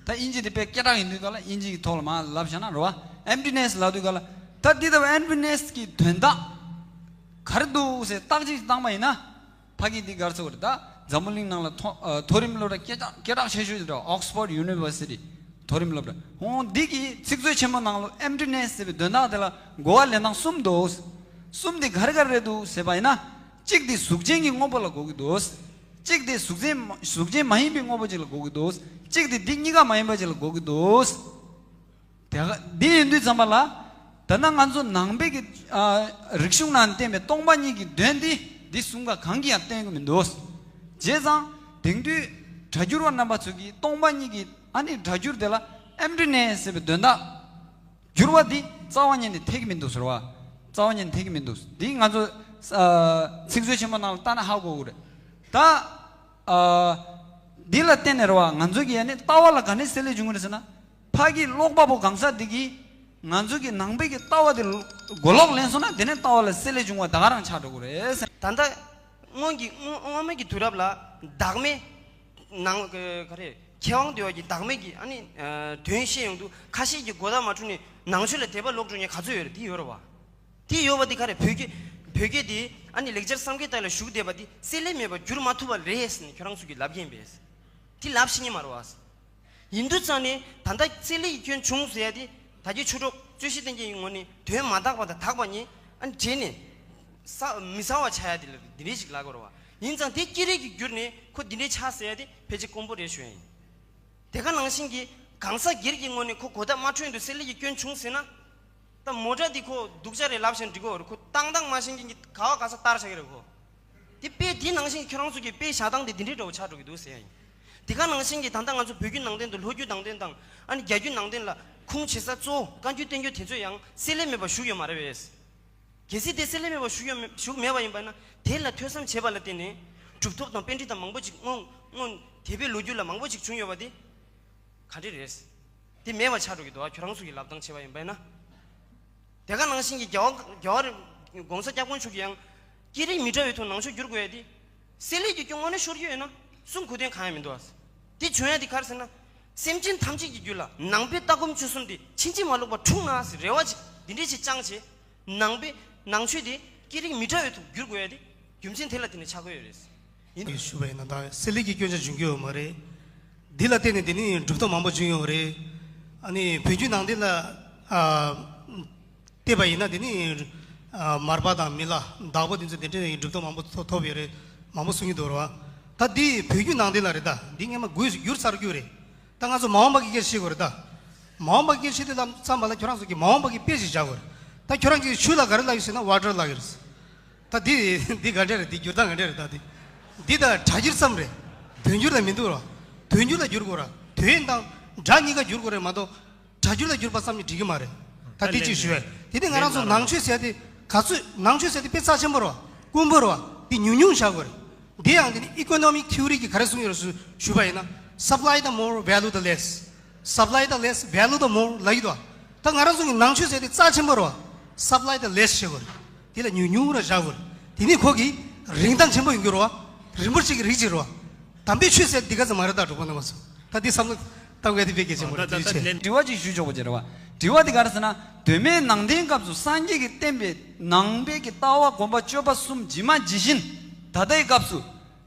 ད་དབྱིན་ཇི་འདི་དཔེ་སྐད་གྲགས་ཡིན་དུས་ག་ལ་དབྱིན་ཇི་གི་ཐོག་ལ་མར་ལབ་བཞག་ན་རེད་བ། ཨེམ་ཊི་ནེ་སི་ལབ་དུས་ག་ལ། ད་འདི་ལྟ་བུ་ཨེམ་ཊི་ནེ་སི་གི་དོན་དག་ག་རེ་འདུག་ཟེར་བརྟག་དཔྱད་བཏང་པ་ཡིན་ན། ཕ་གི་འདི་ག་རེ་ཟེར་དགོས་རེད། ད་འཛམ་བུ་གླིང་ནང་ལ་མཐོ་ཨ་མཐོ་རིམ་སློབ་གྲྭ་སྐད་གྲགས་སྐད་གྲགས་ཆེ་ཤོས་དེ་འདྲ་ཨོག་སི་ཕོར་ཌི་ཡུ་ནི་ཝར་སི་ཊི་མཐོ་རིམ་སློབ་གྲྭ། འོ་འདི་གི་ཚིག་མཛོད་ཆེན་མོ་ནང་ལ་ཨེམ་ཊི་ནེ་སི་ཟེར་བའི་དོན་དག་དེ་ལ་གོ་བ་ལེན་སྟངས་གསུམ་འདུག། གསུམ་དེ་ག་རེ་ག་རེ་རེད་འདུག་ཟེར་བ་ཡིན་ན། གཅིག་དེ་གཟུགས་ཅན་གྱི་དངོས་པོ་ལ་གོ་གི་འདུག། གཅིག་དེ་གཟུགས་ཅན་མ་གཟུགས་ཅན་མ་ཡིན་པའི་དངོས་པོ་ཅིག་ལ་གོ་གི་འདུག། གཅིག་དེ་འདི་གཉིས་ཀ་མ་ཡིན་པ་ཅིག་ལ་གོ་གི་འདུག། དེ་ག་འདི་ཡིན་དུས་ཙམ་པ་ལ། ད་ནང་ང་ཚོ་ནང་པའི་གི་ཨ་རིག་གཞུང་ནང་བསྟན་པའི་སྟོང་པ་ཉིད་ཀྱི་དོན་འདི་འདི་གསུམ་ཀ་གང་གིས་ཡང་བསྟན་གི་མི་འདུག། བྱས་ཙང་དེང་དུས་སྒྲ་སྒྱུར་བ་རྣམ་པ་ཚོ་གིས་སྟོང་པ་ཉིད་ཀྱི་ཨ་ནི་སྒྲ་སྒྱུར་དེ་ལ་ཨེམ་ཊི་ནེ་སི་ཟེར་བའི་དོན་དག་སྒྱུར་བ་འདི་རྩ་བ་ཉིད་ནས་འཐད་ཀྱི་མི་འདུག་ཟེར་བ། རྩ་བ་ཉིད་ནས་འཐད་ཀྱི་མི་འདུག། འདི་ང་ཚོ་ཨ་ཚིག་མཛོད་ཆེན་མོ་ནང་ལ་ལྟ་ན་ཧ་གོ་གི་རེད། ད་ཨ་འདི་ལ་བརྟེན་ནས་རེད་བ། ང་ཚོ་གི་ཨ་ནི་ལྟ་བ་ལ་ག་ནས་སེ་ལེ་བྱུང་གི་རེད་ཟེར་ན། ཕ་གི་ཀློག་པ་པོ་གང་ཟག་འདི་གིས་ང་ཚོ་གི་ནང་པའི་གི་ལྟ་བ་དེ་མགོ་ལོག་ལེན་སོང་ན། དེ་ནས་ལྟ་བ་ལ་སེ་ལེ་བྱུང་བ་ད་ག་རང་ཆགས་འགྲོ་གི་རེད་ཟེར། ད་ལྟ་སྔོན་གྱི་སྔོན་སྔོན་མའི་གི་དུས་རབས་ལ་བདག་མེད་ནང་ག་རེ་མཁས་དབང་འདུལ་བ་གི་བདག་མེད་ཀྱི་ཨ་ནི་ཨ་དོན་བཤད་ཡོང་དུས་ཁ་ཤས་ཀྱིས་གོ་བརྡ་མ་འཕྲོད་ནས་ནང་ཆོས་ལ་དད་པ་ལོག་འགྲོ་མཁན་ག་ཚོད་ཡོད་རེད། དེ་ཡོད་རེད་བ། དེ་ཡོད་པ་དེ་ག་རེ། བོད་སྐད་བོད་སྐད་དེ་ཨ་ནི་ལེགས་སྦྱར་བསམ་ཡས་དག་ལ་བཞུགས་བསྡད་པ་དེ་སེ་ལེ་མེད་པར་འགྱུར་མ་ཐུབ་པ་རེད་ཟེར་ནས་ཁྱོད་རང་ཚོ་གིས་ལབ་མཁན་པས། དེ་ལབ་ཤེས་ཉེ་མ་རེད་བ། ཡིན་དུས་ཙང་ནས་ད་ལྟ་སེ་ལེ་ཡི་སྐྱོན་བྱུང་ཟེར་ཡ་དེ་ད་གིན་ཆོས་གྲོགས་རྩོད་གཞི་བསྟན་མཁན་གྱི་ངོས་ནས་དོན་མ་དག་པ་དང་དག་པ་གཉིས་ཨ་ནི་འདྲེས་ནས་ས་མི་གསལ་བ་ཆགས་ཡ་དེ་ལ་འདི་འདྲས་ཞིག་ལབ་དགོས་རེད་བ། ཡིན་ཙང་དེ་ཀི་རེ་གིས་བསྒྱུར་ནས་ཁོ་འདི་འདྲས་ཆགས་ཟེར་ཡ་དེ་ཕལ་ཆེར་དཀོན་པོ་རེད་ཞུ་ཡ་ཡིན། དེ་ག་ནང་བཞིན་གྱི་གང་ཟག་སྒེར་གྱི་ངོས་ནས་ཁོ་གོ་བརྡ་མ་འཕྲོད་དུས་སེ་ལེ་ཡི་སྐྱོན་བྱུང་ཟེར་ན། ད་མོ་ཊ་འདི་ཁོ་སྡུག་ཅག་རེད་ལབ་བཞིན་འགྲིག་གི་རེད། ཁོ་བཏང་སྟངས་མ་ཤེས་མཁན་གྱི་ག་བ་ག་ས་ལྟར་བཞག་གི་རེད་ཁོ། དེ་དཔེ་དེ་ནང་བཞིན་ཁྱོད་རང་ཚོ་གི་དཔེ་བཞག་སྟངས་དེ་འདི་འདྲའི་འདྲ་བོ་ཆགས་འགྲོ་གི་འདུག་ཟེར་ཡ་ཡིན། དེ་ག་ནང་བཞིན་གྱི་ད་ལྟ་ང་ཚོ་བོད་བརྒྱུད་ནང་བསྟན་དང་ལྷོ་བརྒྱུད་ནང་བསྟན་དང་ཨ་ནི་རྒྱ་བརྒྱུད་ནང་བསྟན་ལ་ཁུངས་བྱེད་ས་གཙོ་བོ་བཀའ་འགྱུར་བསྟན་འགྱུར་དེ་ཚོ་ཡང་སེ་ལེ་མེད་པར་བཞུགས་ཡོད་མ་རེད་པས། གལ་སྲིད་དེ་སེ་ལེ་མེད་པར་བཞུགས་ཡོད་མེད་བཞུགས་མེད་པ་ཡིན་པ་ན། དེ་ལ་ཐོས་བསམ་བྱས་པ་ལ་བརྟེན་ནས་གྲུབ་ཐོབ་དང་པཎྜི་ཏ་མང་པོ་ཅིག་སྔོན་སྔོན་འདས་པའི་ལོ་རྒྱུས་ལ་མང་པོ་ཅིག་བྱུང་ཡོད་པ་དེ་ག་འདྲ་རེད། དེ་མེད་པ་ཆགས་འགྲོ་གི་འདུག་ཨ། ཁྱོད་རང་ཚོ་གི་ལབ་སྟངས་བྱས་པ་ཡིན་པས་ན། དེ་ག་ནང་བཞིན་གྱི་རྒྱལ་བ་རྒྱལ་བ་རིན་༸གོང་ས་༸སྐྱབས་མགོན་མཆོག་གིས་ཡང་སྐད་རིགས་མི་འདྲ་བའི་ཐོག་ནང་ཆོས་བསྒྱུར་དགོས་ཡ་དེ། སེ་ལེ་གི་སྐྱོན་དངོས་གནས་ཤོར་གྱི་ཡོད་ན་གསུང་གོ་དོན་གང་ཡང་མི་འདུག་ཨ། དེ་བྱུང་ཡ་དེ་ག་རེ་ཟེར་ན། སེམས་ཅན་ཐམས་ཅད་ཀྱི་རྒྱུད་ལ་ནང་པའི་ལྟ་སྒོམ་སྤྱོད་གསུམ་དེ་ཕྱིན་ཅི་མ་ལོག་པར་འཁྲུངས་ན་ཟེར་རེ་བ་ཅིག་འདི་འདྲས་ཅིག་བཅངས་བྱས། ནང་པའི་ནང་ཆོས་དེ་སྐད་རིགས་མི་འདྲ་བའི་ཐོག་བསྒྱུར་དགོས་ཡ་དེ་རྒྱུ་མཚན་དེ་ལ་བརྟེན་ནས་ཆགས་ཀྱི་ཡོད་རེད། ཡིན། ཞུ་བ་ཡིན་ན་ད་སེ་ལེ་གི་སྐྱོན་ཆ་འབྱུང་གི་ཡོད་མ་རེད། འདི་ལ་བརྟེན་ནས་འདི་ནི་གྲུབ་ཐོབ་མང་པོ་བྱུང་ཡོད་རེད། ཨ་ནི་བོད་བརྒྱུད་ནང་བསྟན་ལ་ཨ་བལྟས་པ་ཡིན་ན་འདི་ནི་ཨ་མར་པ་དང་མི་ལ་དྭགས་པོ་འདི་ཚོ་འདི་འདྲའི་གྲུབ་ཐོབ་མང་པོ་ཐོབ་ཐོབ་ཡོད་རེད། མང་པོ་གསུང་གི་འདུག་རེད་བ། ད་འདི་བོད་བརྒྱུད་ནང་བསྟན་ལ་རེད། ད་འདི་སྔས་མ་འགོས་བསྒྱུར་ཚར་རྒྱུ་རེད། ད་ང་ཚོ་མ་འོངས་པ་གི་སྐད་ཆ་བཤད་དགོས་རེད་ད། མ་འོངས་པ་གི་སྐད་ཆ་དེ་ལ་བསམ་པ་ལ་ཁྱོད་རང་ཚོ་གི་མ་འོངས་པ་གི་དཔེ་ཞིག་བཞག་དགོས་རེད། ད་ཁྱོད་རང་གི་ཆུ་ལ་ག་རེ་ལབ་ཡོད་ཟེར་ན་ཝ་ཊར་ལབ་ཡོད་རེད། ད་འདི་འདི་ག་འདྲ་རེད། འདི་བསྒྱུར་སྟངས་ག་འདྲ་རེད། ད་འདི་འདི་ད་སྒྲ་སྒྱུར་ཙམ་རེད། དོན་སྒྱུར་ལ་མི་འདུག་ར། དོན་སྒྱུར་ལ་བསྒྱུར་དགོས་ར། དོན་དང་སྒྲ་གཉིས་ཀ་བསྒྱུར་དགོས་རེད་མ་གཏོགས་སྒྲ་སྒྱུར་ལ་བསྒྱུར་པ་ཙམ་གྱིས་འགྲིག་གི་མ་རེད། ད་འདི་གཅིག་ཞུ་བས། དེ་ནི་ང་རང་ཚོ་ནང་ཆོས་ཟེར་དེ་ག་ཚོད་ནང་ཆོས་ཟེར་དེ་དཔེ་རྩ་ཆེན་པོ་རེད་བ། དཀོན་པོ་རེད་བ། འདི་ཉུང་ཉུང་བཞག་དགོས་རེད། འདི་ཡང་དེ་ནི་ཨི་ཀོ་ནོ་མིག་ཐི་ཡོ་རི་གིས་ག་རེ་གསུངས་ཡོད་རེད་ཞུ་བ་ཡིན་ན། Supply the more, value the less. Supply the less, value the more ལབ་ཀྱི་འདུག་བ། ད་ང་རང་ཚོ་གི་ནང་ཆོས་ཟེར་དེ་རྩ་ཆེན་པོ་རེད་བ། Supply the less བྱེད་དགོས་རེད། དེ་ལ་ཉུང་ཉུང་ར་བཞག་དགོས་རེད། དེ་ནི་ཁོ་གི་རིན་ཐང་ཆེན་པོ་ཡོང་གི་རེད་བ། རིན་པོ་ཆེ་གི་རིགས་ཅིག་རེད་བ། དམ་པའི་ཆོས་ཟེར་འདི་ག་ཙམ་མ་རེད་ད། གྲོགས་པོ་རྣམ་པ་ཚོ། ད་འདི་བསམ་བློ་ ལྟ་བའི་དེ་དཔེ་གལ་ཆེན་པོ་རེད། དེ་བྱས། དྲི་བ་ཅིག་ཞུ་ཆོག་པ་ཅིག་རེད་བ། དྲི་བ་དེ་ག་རེ་ཟེར་ན། གདོད་མའི་ནང་བསྟན་སྐབས་སུ་སངས་རྒྱས་ཀྱིས་བསྟན་པའི་ནང་པའི་གི་ལྟ་བ་སྒོམ་པ་སྤྱོད་པ་གསུམ་ཇི་མ་ཇི་བཞིན་ད་ལྟའི་སྐབས་སུ་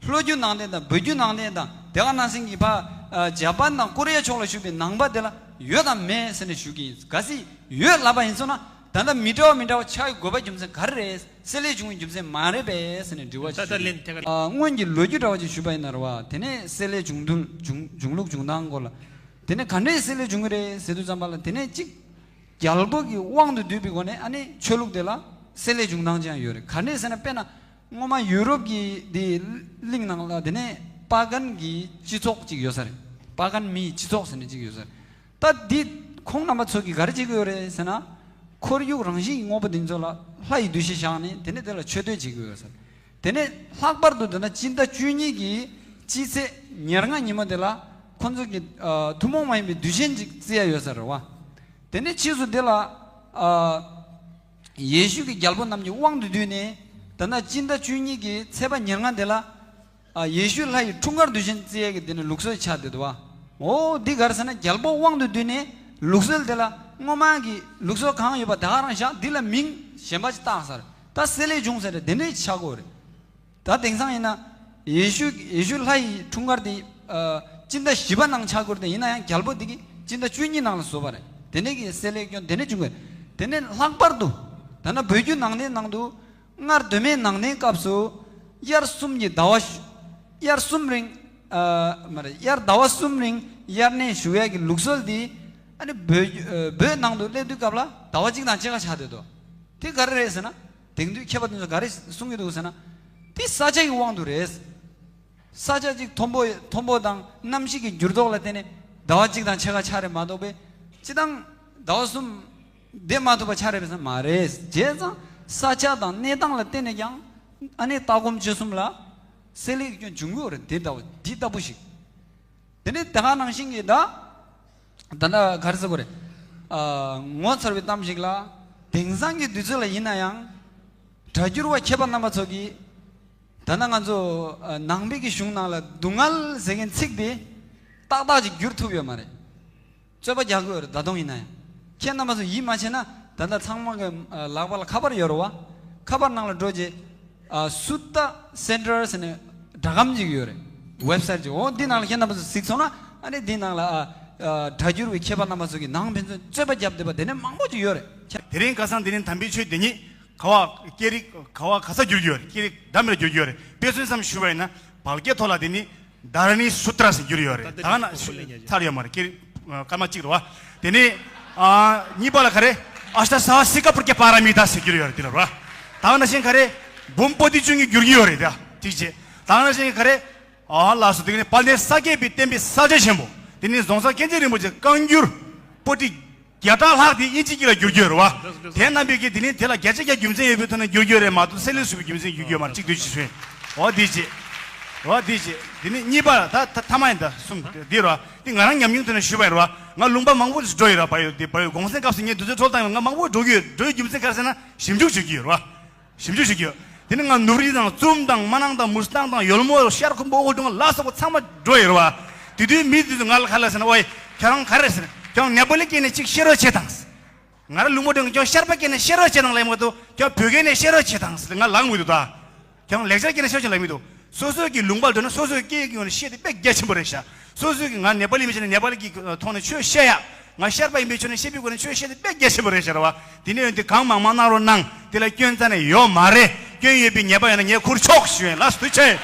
ལྷོ་རྒྱུད་ནང་བསྟན་དང་བོད་རྒྱུད་ནང་བསྟན་དང་དེ་ག་ནང་བཞིན་གྱི་ཕ་ཇ་པན་དང་ཀོ་རི་ཡ་ཕྱོགས་ལ་བཞུགས་པའི་ནང་པ་དེ་ལ་ཡོད་དམ་མེད་ཟེར་ནས་ཞུ་གི་ཡིན། གལ་སྲིད་ཡོད་ལབ་པ་ཡིན་སོང་ན། ད་ལྟ་མི་འདྲ་བ་མི་འདྲ་བ་ཆགས་ཡོད་དགོས་པ་རྒྱུ་མཚན་ག་རེ་རེད། བསྲེ་ལྷད་བྱུང་བའི་རྒྱུ་མཚན་མ་རེད་པས་ཟེར་ནས་དྲི་བ་ཞིག་ད་ལྟ་ཞུ་ལན་ཐད་ཀར། ཨ། སྔོན་གྱི་ལོ་རྒྱུས་འདྲ་བ་ཅིག་ཞུས་པ་ཡིན་ན་རེད་བ། དེ་ནས་བསྲེ་ལྷད་བྱུང་དུས་བྱུང་བྱུང་ལུགས་བྱུང་སྟངས་སྐོར་ལ། དེ་ནས་ག་འདྲས་བསྲེ་ལྷད་བྱུང་གི་རེད་ཟེར་དུས་ཙམ་པ་ལ། དེ་ནས་གཅིག་རྒྱལ་པོ་གི་དབང་དུ་བསྡུས་པའི་སྒོ་ནས་ཨ་ནི་ཆོས་ལུགས་དེ་ལ་བསྲེ་ལྷད་བྱུང་སྟངས་ཅིག་ཡང་ཡོད་རེད། ག་འདྲས་ཟེར་ན། དཔེར་ན་སྔོན་མ་ཡུ་རོབ་ཀྱི་དེ་གླིང་ནང་ལ་དེ་ནས་པ་གན་གྱི་སྤྱི་ཚོགས་ཅིག་ཡོད་ས་རེད། པ་གན་མིའི་སྤྱི་ཚོགས་ཟེར་ནས་ཅིག་ཡོད་ས་རེད། ད་འདི་ཁོང་རྣམ་པ་ཚོ་གིས་ག་རེ་བྱེད་ཀྱི་ཡོད་རེད་ཟེར་ན། ཁོར་ཡུག་རང་བཞིན་གྱི་དངོས་པོ་འདི་ཚོ་ལ་ལྷ་ཡི་འདུ་ཤེས་བཞག་ནས་དེ་ནས་དེ་ལ་མཆོད་བསྟོད་བྱེད་ཀྱི་ཡོད་ཟེར། དེ་ནས་ལྷག་པར་དུ་འདི་ན་སྤྱི་ཟླ་བཅུ་གཉིས་ཀྱི་སྤྱི་ཚེས་ཉེར་ལྔ་ཉིན་མོ་དེ་ལ་ཁོང་ཚོ་གི་ཨ་ཐུན་མོང་མ་ཡིན་པའི་དུས་ཆེན་ཅིག་བརྩི་ཡ་ཡོད་ཟེར་བ། དེ་ནས་ཕྱིས་སུ་དེ་ལ་ཨ་ཡེ་ཤུ་གི་རྒྱལ་པོ་རྣམས་ཀྱི་དབང་དུ་བསྡུས་ནས་ད་ལྟ་སྤྱི་ཟླ་བཅུ་གཉིས་ཀྱི་ཚེས་པ་ཉེར་ལྔ་དེ་ལ། ཨ། ཡེ་ཤུ་ལྷ་ཡི་འཁྲུངས་སྐར་དུས་ཆེན་བརྩི་ཡས་ཀྱི་དེ་ནི་ལུགས་སྲོལ་ཆགས་བསྡད་འདུག་བ། འོ་འདི་ག་རེ་ཟེར་ན། རྒྱལ་པོ་དབང་དུ་བསྡུས་ནས་ལུགས་སྲོལ་དེ་ལ་སྔོན་མ་གི་ལུགས་སྲོལ་གང་ཡོད་པ་དེ་ག་རང་བཞག་འདི་ལ་མིང་གཞན་པ་ཅིག་བཏགས་ཟེར། ད་བསྲེ་ལྷད་བྱུང་ཟེར་དེ་འདྲས་ཆགས་ཀྱི་ཡོད་རེད། ད་དེང་སང་ཡིན་ན་ཡེ་ཤུ་ཡེ་ཤུ་ལྷ་ཡི་འཁྲུངས་སྐར་དེ་ཨ་སྤྱི་ཟླ་བཞི་པ་ནང་ཆགས་ཀྱི་ཡོད་རེད། དེ་ཡིན་ན་ཡང་རྒྱལ་པོ་དེ་གིས་སྤྱི་ཟླ་བཅུ་གཉིས་ནང་ལ་བཟོས་པ་རེད། དེ་འདྲས་ཀྱི་བསྲེ་ལྷད་སྐྱོན་དེ་འདྲས་བྱུང་གི་རེད། དེ་ནས་ལྷག་པར་དུ་ད་ནི་བོད་བརྒྱུད་ནང་བསྟན་ནང་དུ། སྔར་གདོད་མའི་ནང་བསྟན་སྐབས་སུ་དབྱར་གསུམ་གྱི་ཟླ་བ་ཞུ། དབྱར་གསུམ་རིང་། ཨ། མ་རེད། དབྱར་ཟླ་བ་གསུམ་རིང་དབྱར་གནས་བཞུགས་ཡག་གི་ལུགས་སྲོལ་འདི་ཨ་ནི་བོད་ཨ་བོད་ནང་དུ་སླེབས་དུས་སྐབས་ལ་ཟླ་བ་གཅིག་དང་ཕྱེད་ཀ་ཆགས་བསྡད་འདུག་དེ་ག་རེ་རེད་ཟེར་ན། དེང་དུས་མཁས་པ་དེ་ཚོ་ག་རེ་གསུང་གི་འདུག་ཟེར་ན། དེ་ས་ཆ་གི་དབང་དུ་རེད། ས་ཆ་གཅིག་མཐོན་པོ་མཐོན་པོ་དང་གནམ་གཤིས་ཀྱི་འགྱུར་ལྡོག་ལ་བརྟེན་ནས་ཟླ་བ་གཅིག་དང་ཕྱེད་ཀ་ཆགས་རེད་མ་གཏོགས་པའི་སྤྱི་བཏང་ཟླ་བ་གསུམ་བསྡད་མ་ཐུབ་པ་ཆགས་རེད་པས་ཟེར་ན་མ་རེད། བྱས་ཙང་ས་ཆ་དང་གནས་སྟངས་ལ་བརྟེན་ནས་ཀྱང་ཨ་ནི་ལྟ་སྒོམ་སྤྱོད་གསུམ་ལ་བསྲེ་ལྷད་ཀྱི་སྐྱོན་འབྱུང་གི་ཡོད་རེད། དེ་ལྟ་བུ་འདི་ལྟ་བུ་ཞིག་དེ་ནས་དེ་ག་ནང་བཞིན་གྱི་ད་ད་ལྟ་ག་རེ་ཟེར་དགོས་རེད། ཨ། ངོ་མཚར་བའི་གཏམ་ཞིག་ལ་དེང་སང་གི་དུས་ཚོད་ལ་ཡིན་ན་ཡང་། སྒྲ་སྒྱུར་བ་མཁས་པ་རྣམ་པ་ཚོ་གིས། ད་ལྟ་ང་ཚོ་ཨ་ནང་པའི་གི་གཞུང་ནང་ལ་སྡུག་བསྔལ་ཟེར་མཁན་ཚིག་དེ་ཏག་ཏག་ཅིག་བསྒྱུར་ཐུབ་ཡོད་མ་རེད། རྩོད་པ་རྒྱག་དགོས་ཡོད་རེད། ད་དུང་ཡིན་ན་ཡང་། ཁྱེད་རྣམ་པ་ཚོ་ཡིད་མ་ཆེས་ན་ད་ལྟ་ཚང་མ་གི་ཨ་ལག་པ་ལ་ཁ་པར་ཡོད་རེད་བ། ཁ་པར་ནང་ལ་འགྲོ་རྗེས་ཨ་སུ་ཏ་སེན་ཊར་ཟེར་ནས་སྒྲ་སྒམ་ཅིག་ཡོད་རེད། ཝེབ་སའིཊ་ཅིག་འོ་འདི་ནང་ལ་ཁྱེད་རྣམ་པ་ཚོ་གཟིགས་སོང་ན་ཨ་ནི་འདི་ནང་ལ་ཨ་ཨ་སྒྲ་སྒྱུར་བའི་མཁས་པ་རྣམ་པ་ཚོ་གི་ནང་ཕན་ཚུན་རྩོད་པ་བརྒྱབ་བསྡད་པ་དེ་ནས་མང་པོ་ཅིག་ཡོད་རེད། དེ་རིང་ཁ་སང་དེ་རིང་དམ་པའི་ཆོས་འདི་ཉིད། ག་བ་སྐད་རིགས་ག་བ་ག་ས་བསྒྱུར་གྱི་ཡོད་རེད། སྐད་རིགས་འདྲ་མིར་བསྒྱུར་གྱི་ཡོད་རེད། དཔེ་མཚོན་ཙམ་ཞུ་བ་ཡིན་ན་བལ་སྐད་ཐོག་ལ་དེ་ནི་དྷ་ར་ནི་སུ་ཏྲ་ཟེར་བསྒྱུར་ཡོད་རེད། ད་ད་ལྟ་ན་ཚར་ཡོད་མ་རེད། སྐད་རིགས་སྐར་མ་གཅིག་རེད་བ། དེ་ནི་ཨ་གཉིས་པ་ལ་ག་རེ། ཨ་ཤྟ་ས་ཧ་སི་ཀ་པུར་ཀྱ་པཱ་ར་མི་ཏཱ་ཟེར་བསྒྱུར་ཡོད་རེད། དེ་ལ་རེད་བ། ད་ནང་བཞིན་ག་རེ། འབུམ་པོ་ཏི་བཅུ་གཉིས་བསྒྱུར་གྱི་ཡོད་རེད། ད་ཐིག་ཅེ། ད་ནང་བཞིན་ག་རེ། ཨ་ལགས་སོ། དེ་ནི་དཔལ་ལྡན་ས་སྐྱ་པའི་བསྟན་པའི་ས་ཆ་ཆེན་པོ། དེ་ནི་རྫོང་སར་མཁན་ཆེན་རིན་པོ་ཆེ་བཀའ་འགྱུར་པོ་ཏི་བརྒྱ་ཕྲག་ལྷག་དེ་དབྱིན་ཇི་སྐད་ལ་བསྒྱུར་གྱི་ཡོད་རེད་བ། དེ་རྣམ་པའི་གི་དེ་ནི་དེ་ལ་བརྒྱ་ཆ་བརྒྱ་རྒྱུ་མཚན་ཡོད་པའི་ཐོག་ནས་བསྒྱུར་གྱི་ཡོད་རེད་མ་གཏོགས་བསྲེ་ལྷད་བཟོ་བའི་རྒྱུ་མཚན་བསྒྱུར་གྱི་ཡོད་མ་རེད། གཅིག་དེ་ཅིག་ཤོད། འོ་དེ་ཅིག་འོ་དེ་ཅིག་དེ་ནི་གཉིས་པ་ད་ད་ཐ་མ་ཡིན། ད་གསུམ་དེ་རེད་བ། དེ་ང་རང་ཉམས་མྱོང་ཐོག་ནས་ཞུས་པ་ཡིན་རེད་བ། ང་ལུང་པ་མང་པོ་འགྲོ་ཡོད་རེད་བ། བལ་ཡུལ་དེ་བལ་ཡུལ་གུང་སེང་སྐབས་སུ་ངས་དུས་ཚོད་འཕྲོ་བཏང་ཡོད། ང་མང་པོ་འགྲོ་གི་ཡོད། འགྲོ་ཡོད། རྒྱུ་མཚན་ག་རེ་ཟེར་ན་ཞིབ་འཇུག་བྱེད་ཀྱི་ཡོད་རེད་བ། ཞིབ་འཇུག་བྱེད་ཀྱི་ཡོད། དེ་ནི་ང་ནུབ་རི་དང་ཙུམ་དང་མ་ནང་དང་མུ་སི་ཐང་དང་ཡོལ་མོ་ཤར་ཁུམ་བུ་ཨོ་ཁུལ་དུ་ང་ལ་སོགས་པ་ཚང་མ་འགྲོ་ཡོད་རེད་བ། དེ་དུས་མི་དེ་ཚོ་ང་ལ་ག་རེ་ལབ་ཟེར་ན། ཨོའི་ཁྱོད་རང་ག་རེ་ཟེར་ན། ཁྱོད་ནེ་པ་ལི་སྐད་ནས་ཅིག་བཤད་རོགས་བྱེད་དང་། ང་རང་ལུང་པ་འགྲོ་མཁན་ཁྱོད་ཤར་པ་སྐད་ནས་བཤད་རོགས་བྱེད་དང་ལབ་མ་གཏོགས་ཁྱོད་བོད་སྐད་ནས་བཤད་རོགས་བྱེད་དང་ཟེར་ང་ལབ་མི་འདུག་ད། ཁྱོད་རང་ལེགས་སྦྱར་སྐད་ནས་བཤད་རོགས་བྱེད་ལབ་མི་འདུག་སོ་སོའི་གི་ལུང་པར་འགྲོ་ན་སོ་སོའི་སྐད་ཀྱི་ངོས་ནས་བཤད་དེ་དཔེ་རྒྱ་ཆེན་པོ་རེད་ཤག་སོ་སོའི་གི་ང་ནེ་པ་ལི་མི་བྱས་ན་ནེ་པ་ལི་གི་ཐོག་ནས་ཆོས་བཤད་ཡ། ང་ཤར་པ་ཡིན་པའི་ཆོས་ནས་བཤད་པའི་སྒོ་ནས་ཆོས་བཤད་དེ་དཔེ་རྒྱ་ཆེན་པོ་རེད་ཤག་རེད་བ། དེ་ནས་འོན་ཏེ་གང་མང་མང་གནང་རོགས་གནང་། དེ་ལ་སྐྱོན་རྩ་ནས་ཡོད་མ་རེད། སྐྱོན་ཡོད་པའི་ཉེས་པ་ཡོད་ན་ངས་ཁུར་ཆོག་ཞུ་ཡིན། ལགས་སོ། ཐུགས་རྗེ་ཆེ།